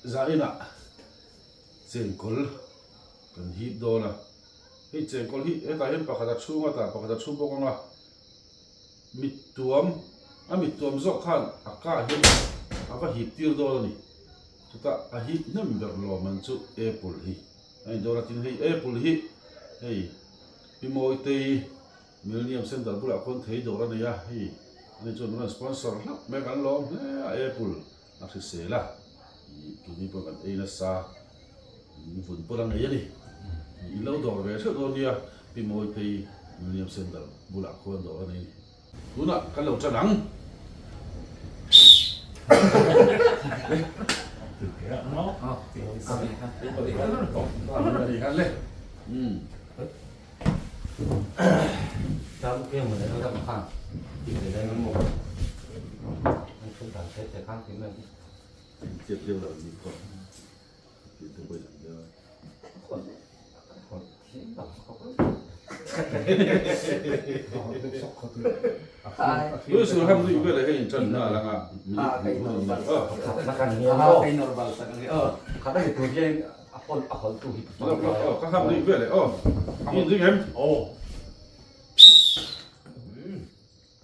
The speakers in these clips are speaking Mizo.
Zainah chengkawl kan hip dawn a, hei chengkawl hi hetah hian pakhat a chhung a tah pakhat a chhung bawk ang a, mittuam a mittuam zawk khan a kah hian a va hip tir dawn a ni, chutah a hip hnem ber lawm ang chu apple hi a ni dawn a, tin hei apple hi hei Pi Mawitei Millennium Center bulah khawn thei dawr a nei a, hei ani chuan min rawn sponsor hlauh mai a, kan lawm hle a apple. A hrisel a, ih keini pawh kan ei nasa, in vun pawn a ngei a ni. In lo dawr ve theuh dawn nia, Pi Mawitei Millennium Center bulah khuan dawr a nei a ni. Tunah kan lo tan ang.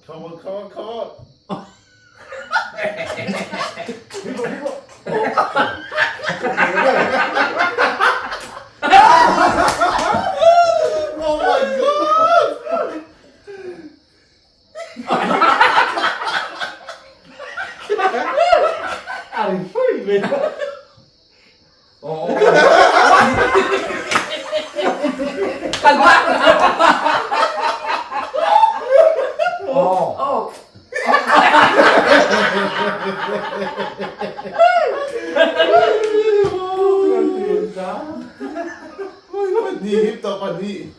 Come on, come on, come on. Oh my god! Pahnih hip tawh pahnih.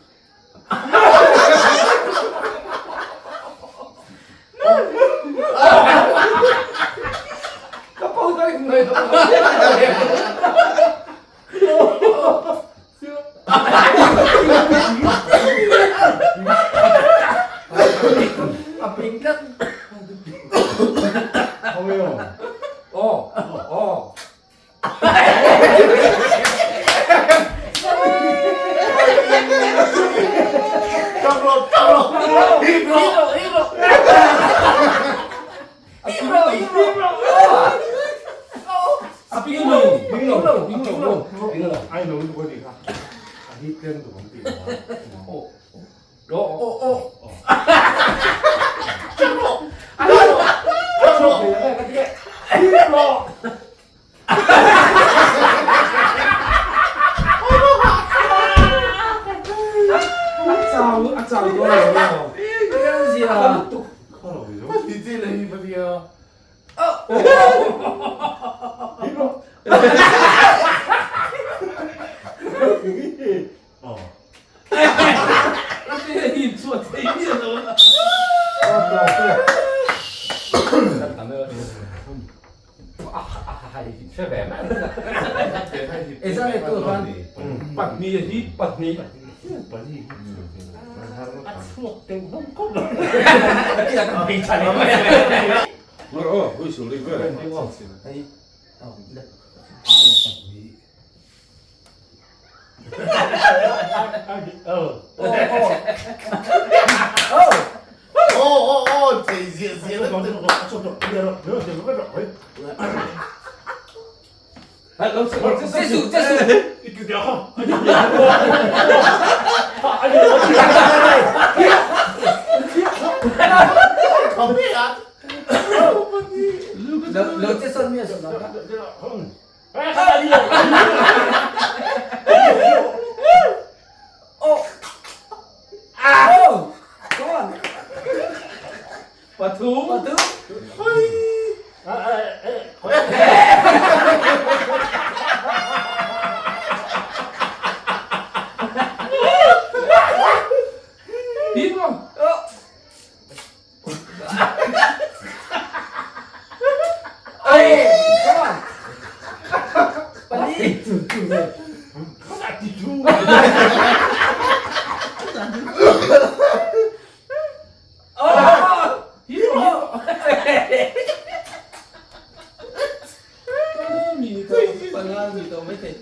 Panga ni tawh mai thei.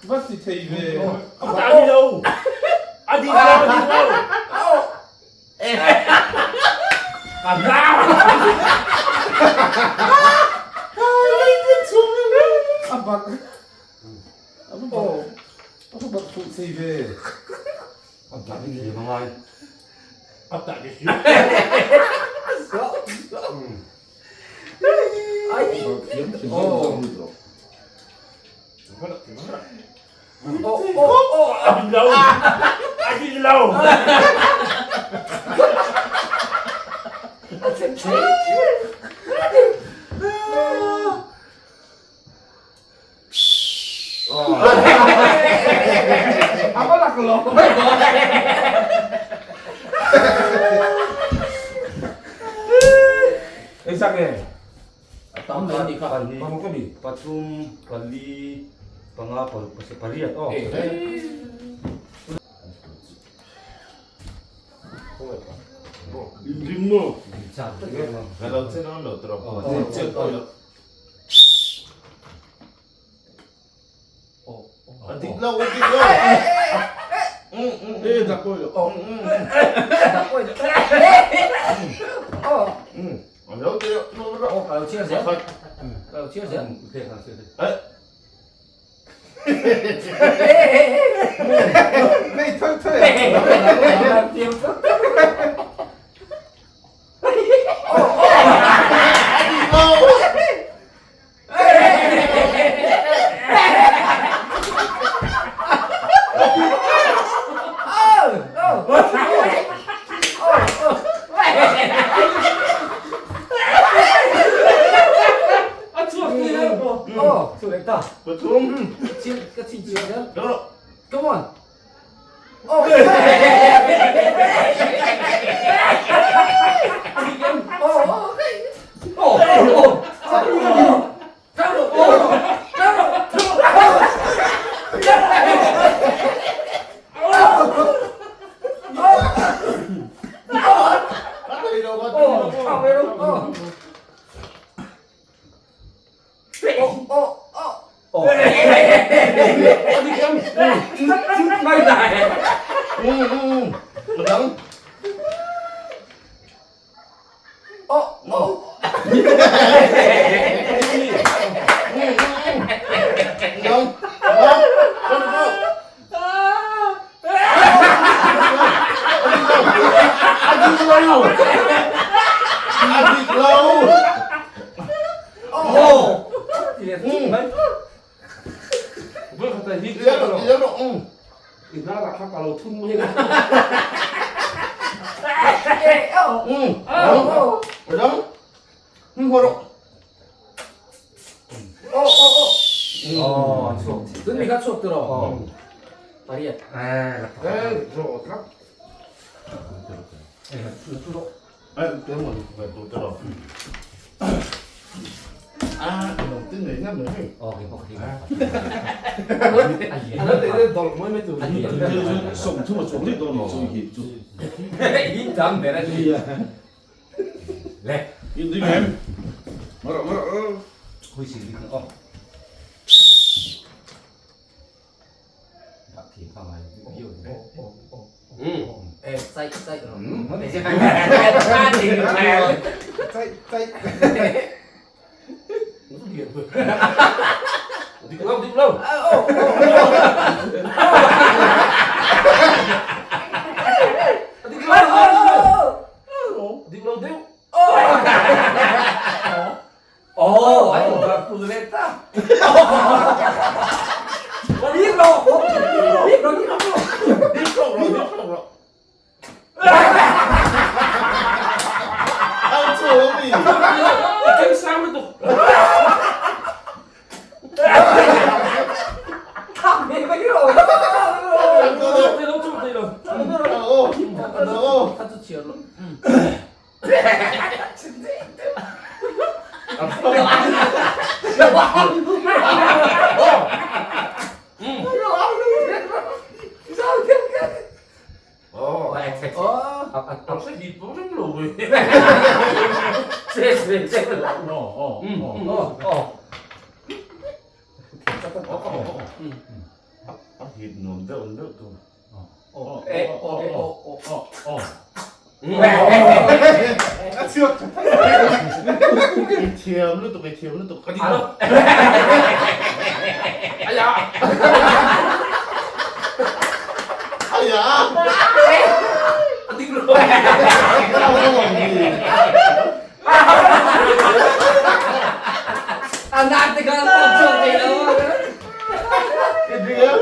Va ti thei ve. A dah ni lo. A dik lo, a dik lo. A dah. A bak. A va bak. A va bak fuh thei ve. A bak hi thiam a ngai. A dah ni hi. A va lak lo. Ei sak nge? A tam mai anih kha. Pahnih, paruk a ni. Pathum, pali, panga, paruk, pasarih, pariat aw. Inring maw? Ka lo che dawn lo tawh. Che tawh lo. A dik lo, a dik lo. E dak pawi lo. Dak pawi lo. A lo ti lo, lo lo. Ka lo chhiar zel. Ka lo chhiar zel. Nei thar thar. Pathum. Ka chin chiang zel. Come on. Oh. Oh. Oh. A hit nuam deuh ang deuh tur. A chhuak. I thiam lutuk, i thiam lutuk. Ka dik lo. Aya! Aya! A dik lo. A nak te kha a pawk chhuak thei lo. I dik em?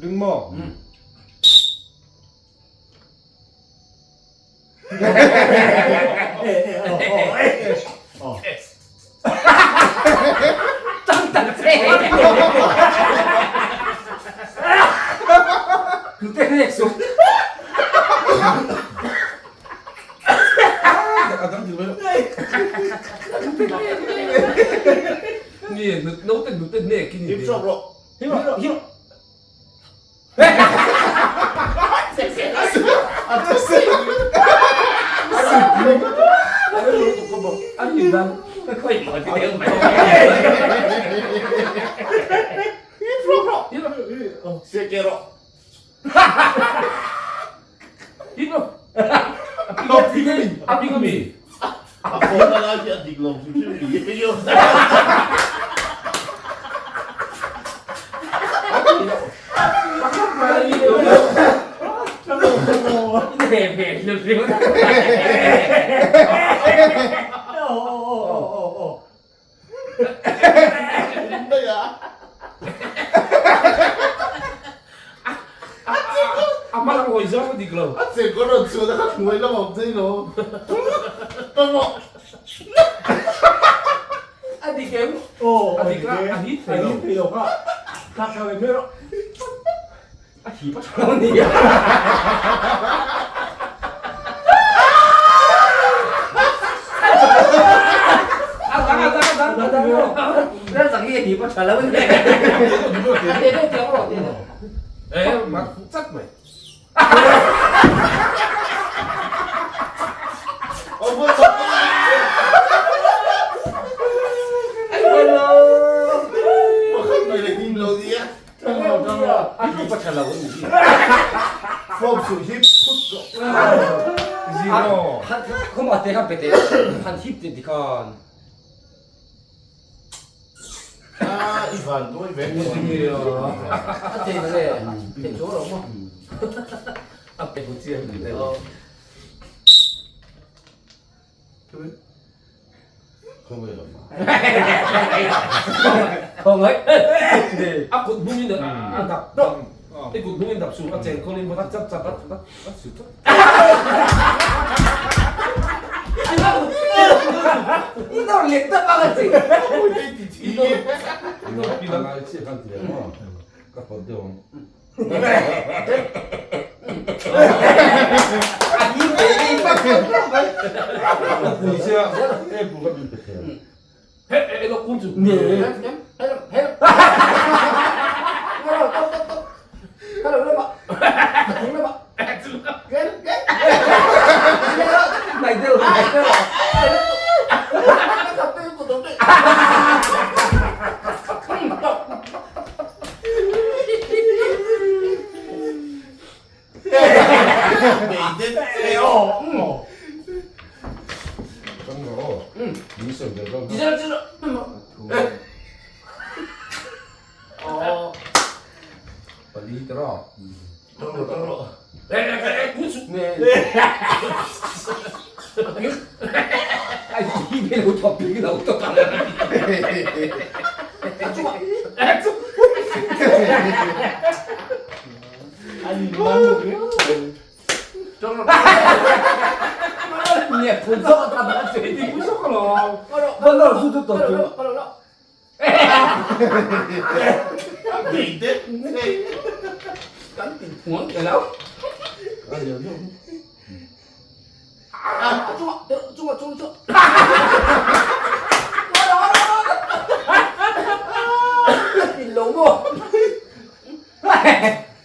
Ding maw?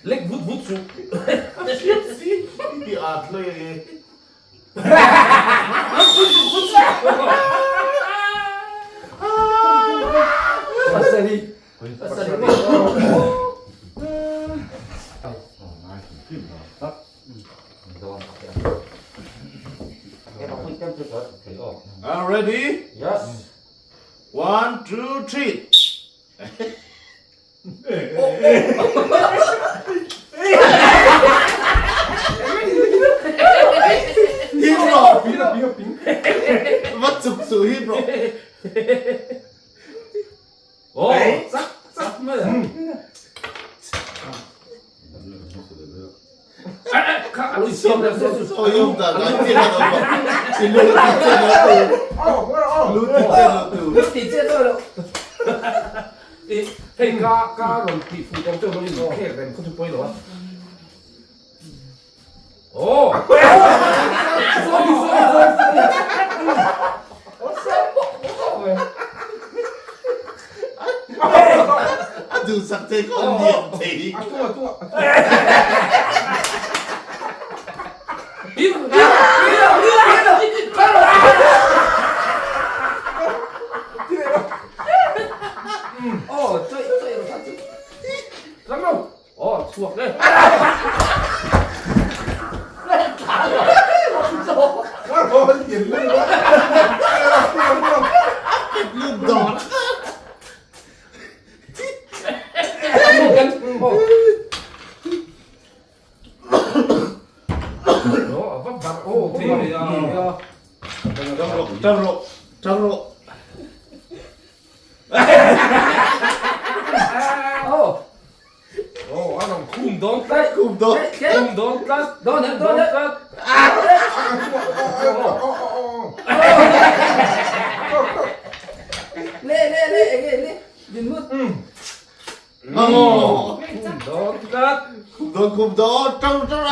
Lek vut vut suh. I at hlei e. Pasarih. Pasarih maw. Are ready? Yes. One, two, three. Hip rawh! Va chuk suh hip rawh. Oh, chak chak mai a. Hei ka ka rawn tih fuh tawh chu rawn in khek reng khaw chu pawi lo a. Oh! Sorry sorry sorry sorry. A duhsak thei khaw an lian thei. A tung a tung a. Lut dawr. Tang rawh, tang rawh, tang rawh. Khum dawn khum dawn tang tang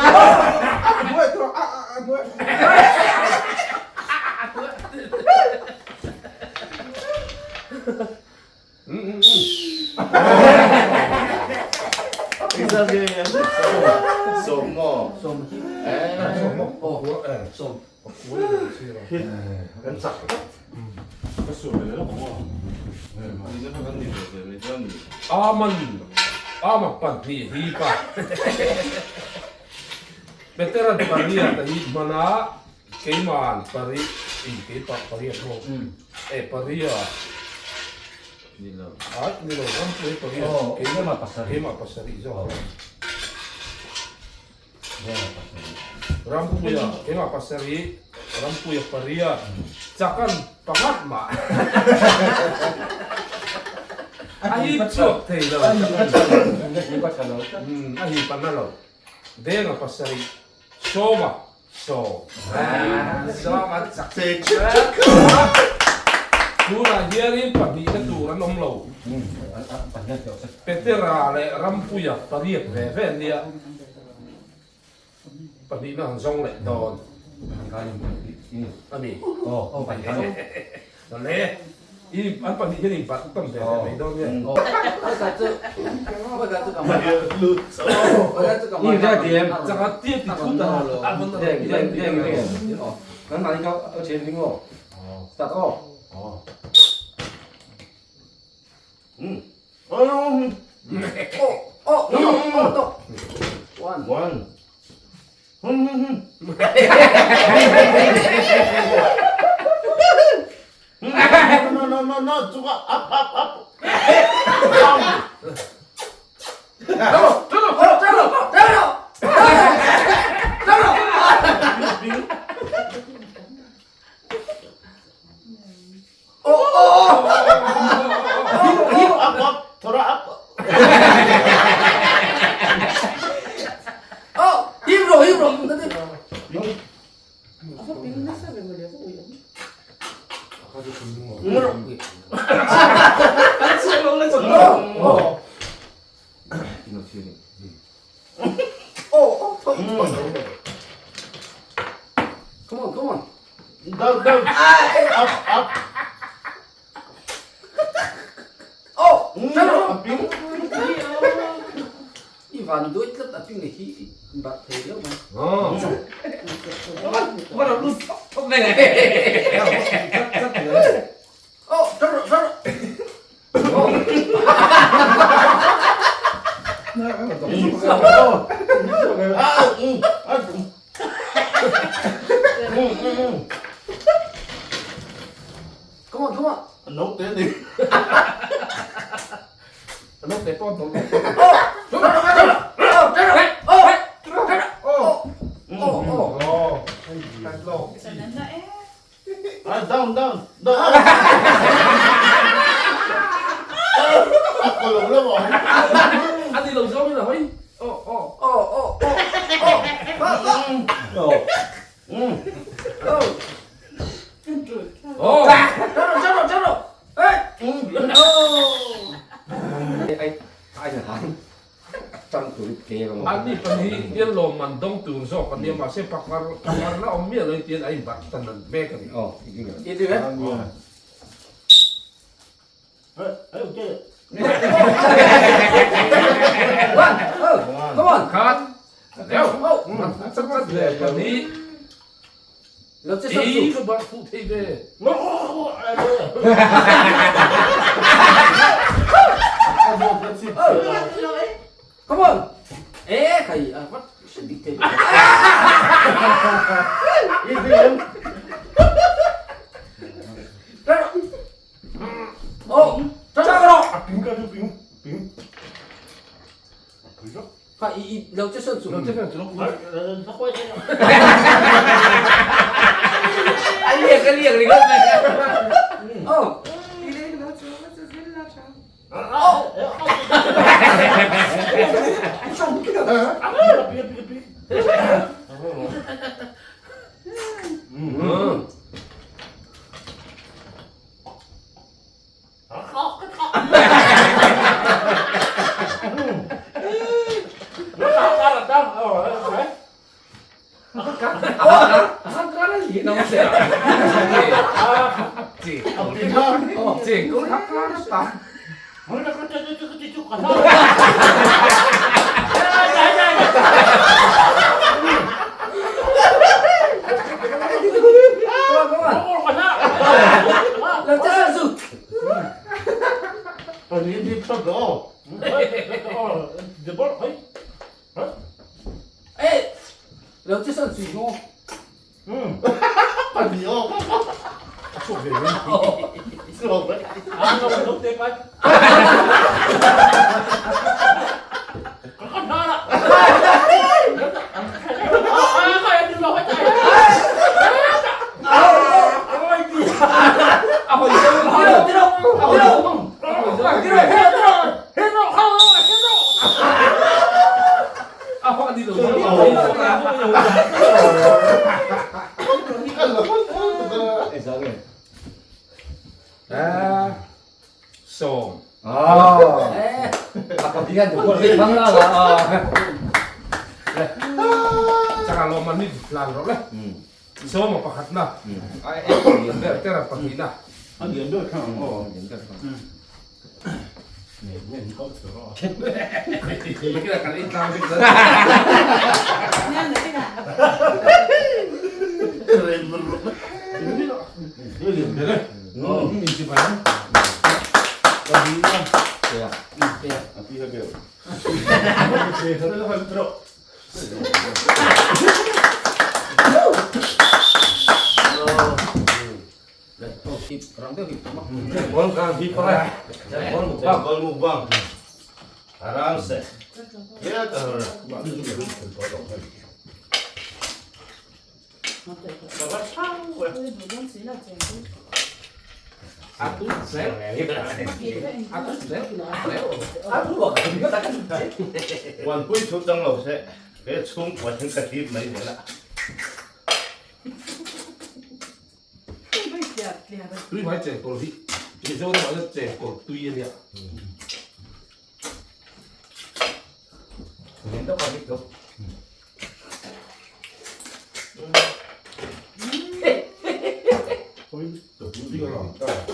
Aman ama pahnih hi pa Peteran pariat a hi hman a keiman pari in keipah pariat ho e paria ai ni lo rampui pariat keimah pasarih zawk. Rampuia keimah pasarih, Rampuia pariat, chakan pakhat mah a hip chhuak thei lo. A hip a na lo. Denga pasarih, Sawma sawm. Sawma chak. Tunah hianin pahnihna tur an awm lo. Petera leh Rampuia pariat ve ve an nia. Pahnihna han zawng leh dawn a ni. Le, i an pahnih hian inbarh tam ve ve mai dawn nge. Changa tia ti thut a. One. No no no no chunga up up up. Up up thora up. Down down. Up up. Oh! A ping. I van duai tlat a ping hi i barh thei riau mai. Oh! Come on, come on. No te ni. No te pawh no. Down down down. A ko lo lo mo. A ni lo zawng in a hawi. Aw aw. Aw aw aw aw. Aw. Aw. Charo charo charo. Hey. Ai ai han. An ni pahnih hian lawmman dawng tur zawk an nia mahse pakar pakar la awm miah lo in tian a inbarh tan an mek a ni. Khat deuh pahnih i ka barh fuh thei ve. Come on. E khai a vat hre dik thei. Oh, A ping ka chu ping ping. Kha i i lo che son chu. Lo che son chu. A liak a liak ringawt mai. Oh.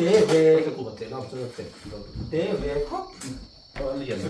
Te ve. Ka kum a te lam chuan a te lo. Te ve khawp. A lian.